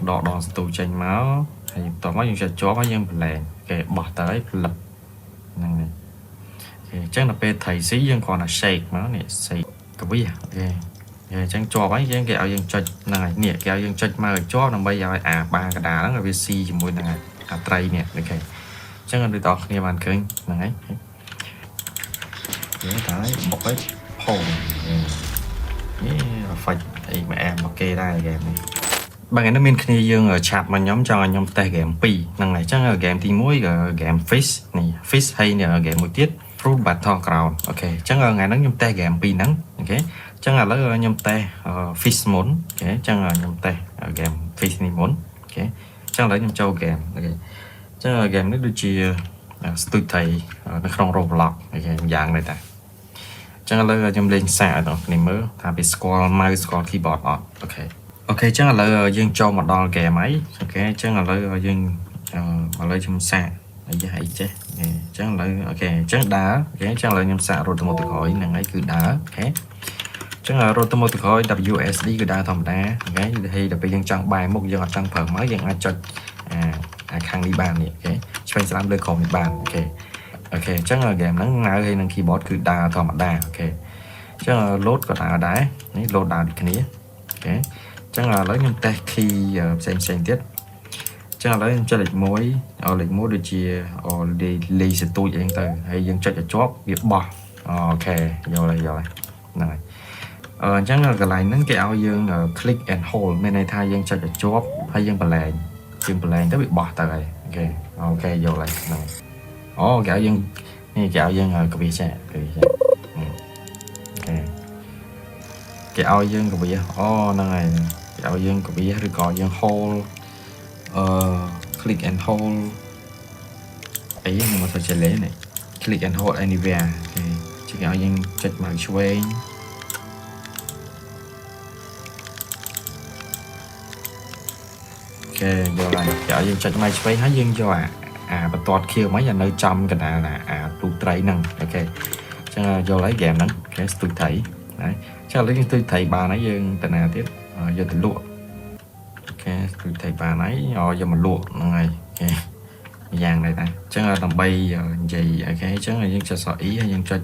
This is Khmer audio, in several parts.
យើងដកដងសន្ទូចេញមកហើយបន្ទាប់មកយើងចុចជាប់ហើយយើងប្រឡែងគេបោះទៅហើយផ្លឹបហ្នឹងហើយ OK អញ្ចឹងដល់ពេលត្រីស៊ីយើងគ្រាន់តែ shake មកនេះ shake កវិ OK អញ្ចឹងជាប់ហើយយើងគេឲ្យយើងចុចហ្នឹងហើយនេះគេឲ្យយើងចុចមកឲ្យជាប់ដើម្បីឲ្យអាបាកដាហ្នឹងឲ្យវាស៊ីជាមួយនឹងអាត្រីនេះ OK អញ្ចឹងដូចតគ្នាបានឃើញហ្នឹងហើយយើងតែបុកឲ្យផុងនេះ effect អីមកអែមមកគេដែរហ្គេមនេះបាទថ្ងៃនេះមានគ្នាយើង chat មកខ្ញុំចង់ឲ្យខ្ញុំតេស្តហ្គេម2ហ្នឹងហើយអញ្ចឹងហ្គេមទី1គឺហ្គេម Fish នេះ Fish ហើយនេះហ្គេមមួយទៀត Fruit Battleground OK អញ្ចឹងថ្ងៃហ្នឹងខ្ញុំតេស្តហ្គេម2ហ្នឹង OK អញ្ចឹងឥឡូវខ្ញុំតេស្ត Fish មុន OK អញ្ចឹងខ្ញុំតេស្តហ្គេម Fish នេះមុន OK អញ្ចឹងឥឡូវខ្ញុំចូលហ្គេម OK អញ្ចឹងហ្គេមនេះដូចជាស្ទូចត្រីនៅក្នុង Roblox OK យ៉ាងនេះតាអញ្ចឹងឥឡូវខ្ញុំលេងសាកឲ្យបងប្អូនមើលថាវាស្គាល់ mouse ស្គាល់ keyboard អត់ OK OK អញ្ចឹងឥឡូវយើងចូលមកដល់ហ្គេមហើយ OK អញ្ចឹងឥឡូវយើងឥឡូវខ្ញុំសាកអាយ៉ាអីចេះអញ្ចឹងឥឡូវ OK អញ្ចឹងដើរ OK អញ្ចឹងឥឡូវខ្ញុំសាករត់ទៅមុខទៅក្រោយហ្នឹងហើយគឺដើរ OK អញ្ចឹងរត់ទៅមុខទៅក្រោយ WSD គឺដើរធម្មតា OK ហើយដល់ពេលយើងចង់បែរមុខយើងអត់ចង់ប្រើមកយើងអាចចុចអាអាខាងនេះបាននេះ OK ឆ្វេងស្ដាំលើក្រោមនេះបាន OK OK អញ្ចឹងហ្គេមហ្នឹង mouse ហើយនឹង keyboard គឺដើរធម្មតា OK អញ្ចឹង load ក៏ដើរដែរនេះ load ដើរដូចគ្នា OK អញ្ចឹងឥឡូវខ្ញុំតេស្ត key ផ្សេងផ្សេងទៀតចឹងឥឡូវខ្ញុំចុចលេខ1លេខ1ដូចជាលីសទូចអីហ្នឹងទៅហើយយើងចុចឲ្យជាប់វាបោះ OK យល់ហើយយល់ហើយហ្នឹងហើយអញ្ចឹងកន្លែងហ្នឹងគេឲ្យយើង click and hold មានន័យថាយើងចុចឲ្យជាប់ហើយយើងប្រឡែងយើងប្រឡែងទៅវាបោះទៅហើយ OK OK យល់ហើយហ្នឹងអូគេឲ្យយើងនេះគេឲ្យយើងកវិចាកវិចា OK គេឲ្យយើងកវិអូហ្នឹងហើយគេឲ្យយើងកវិឬក៏យើង hold អឺ click and hold អីខ្ញុំមកទៅចេះលេងនេះ click and hold anywhere គេជាគេឲ្យយើងចុចមកឆ្វេងគេយកហើយគេឲ្យយើងចុចមកឆ្វេងហើយយើងយកអាអាបន្ទាត់ខៀវមកឲ្យនៅចំកណ្ដាលអាអាទូត្រីហ្នឹង OK អញ្ចឹងយល់ហើយហ្គេមហ្នឹងគេស្ទូចត្រីណាចឹងឥឡូវយើងស្ទូចត្រីបានហើយយើងទៅណាទៀតយកទៅលក់ OK ស្ទូចត្រីបានហើយយកមកលក់ហ្នឹងហើយ OK យ៉ាងដែរតាអញ្ចឹងដើម្បីនិយាយ OK អញ្ចឹងយើងចុចស E ហើយយើងចុច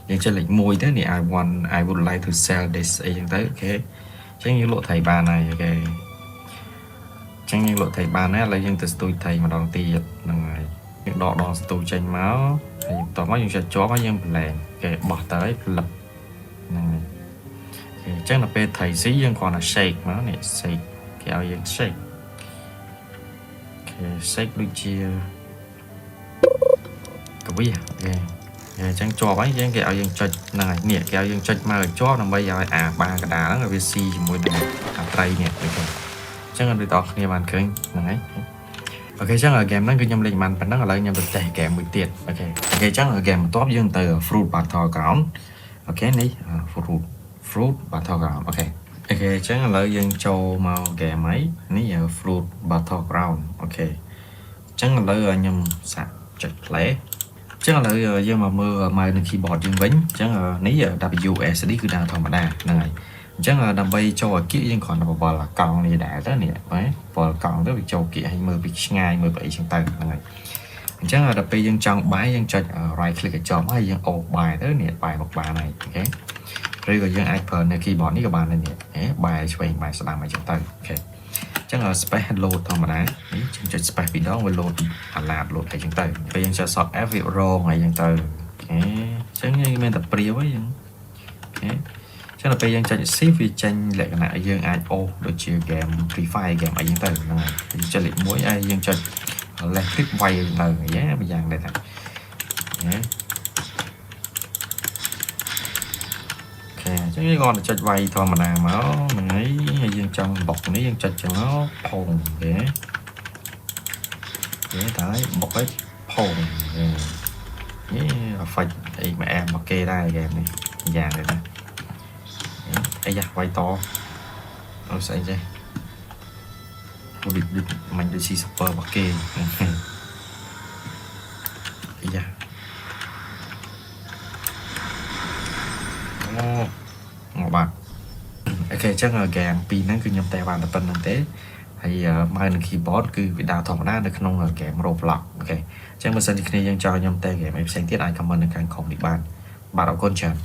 លេខ1ទៅនេះ I want I would like to sell this អីចឹងទៅ OK អញ្ចឹងយើងលក់ត្រីបានហើយ OK អញ្ចឹងយើងលក់ត្រីបានហើយឥឡូវយើងទៅស្ទូចត្រីម្ដងទៀតហ្នឹងហើយយើងដកដងស្ទូចចេញមកហើយបន្ទាប់មកយើងចុចជាប់ហើយយើងប្រឡែងគេបោះទៅហើយផ្លឹបហ្នឹងហើយអញ្ចឹងដល់ពេលត្រីស៊ីយើងគ្រាន់តែ shake មកនេះ shake គេឲ្យយើង shake គេ shake ដូចជាកវិ OK អញ្ចឹងជាប់ហើយយើងគេឲ្យយើងចុចហ្នឹងហើយនេះគេឲ្យយើងចុចមកឲ្យជាប់ដើម្បីឲ្យអាបាកដាលហ្នឹងឲ្យវាស៊ីជាមួយនឹងអាត្រីនេះ OK អញ្ចឹងដូចតគ្នាបានឃើញហ្នឹងហើយ OK អញ្ចឹងហ្គេមហ្នឹងគឺខ្ញុំលេងបានប៉ុណ្ណឹងឥឡូវខ្ញុំទៅតេស្តហ្គេមមួយទៀត OK OK អញ្ចឹងហ្គេមបន្ទាប់យើងទៅ Fruit Battleground OK នេះ Fruit Battleground OK OK អញ្ចឹងឥឡូវយើងចូលមកហ្គេមហើយនេះ Fruit Battleground OK អញ្ចឹងឥឡូវខ្ញុំសាកចុច play អញ្ចឹងឥឡូវយើងមកមើល mouse និង keyboard យើងវិញអញ្ចឹងនេះ WSD គឺដើរធម្មតាហ្នឹងហើយអញ្ចឹងដើម្បីចូលឲ្យគៀកយើងគ្រាន់តែបបល់កង់នេះដែរទៅនេះបាទបបល់កង់ទៅវាចូលគៀកឲ្យមើលពីឆ្ងាយមើលពីអីចឹងទៅហ្នឹងហើយអញ្ចឹងដល់ពេលយើងចង់បាយយើងចុច right click ឲ្យចំហើយយើងអូសបាយទៅនេះបាយមកបានហើយ OK ឬក៏យើងអាចប្រើនៅ keyboard នេះក៏បានដែរនេះបែរឆ្វេងបែរស្ដាំអីចឹងទៅ OK អញ្ចឹង space load ធម្មតានេះយើងចុច space ពីរដងវា load អាឡាត load អីចឹងទៅពេលយើងចុច sort F វារងអីចឹងទៅ OK អញ្ចឹងយើងមានតែព្រាវអីចឹង OK ចឹងដល់ពេលយើងចុច shift វាចេញលក្ខណៈយើងអាចអូសដូចជា game Free Fire game អីចឹងទៅហ្នឹងហើយយើងចុចលេខ1ហើយយើងចុច left click វាយទៅយ៉ាម្យ៉ាងដែរតាណា OK អញ្ចឹងយើងគាត់ចុចវាយធម្មតាមកហ្នឹងហើយហើយយើងចង់បុកនេះយើងចុចចឹងមកផុងគេគេតើបុកឲ្យផុងគេនេះ effect អីមកអែមមកគេដែរហ្គេមនេះយ៉ាងដែរណាអីយ៉ាវាយតអូស្អីចេះវាដូចមិនដូចស៊ី super របស់គេអីយ៉ាអូមកបាទ OK អញ្ចឹងហ្គេមពីរហ្នឹងគឺខ្ញុំតែបានតែប៉ុណ្្នឹងទេ ហើយ mouse និង keyboard គឺវាដើរធម្មតានៅក្នុង game Roblox។ OK អញ្ចឹងបើសិនជាគ្នាយើងចង់ខ្ញុំ test game អីផ្សេងទៀតអាច comment នៅខាងក្រោមនេះបានបាទអរគុណច្រើន។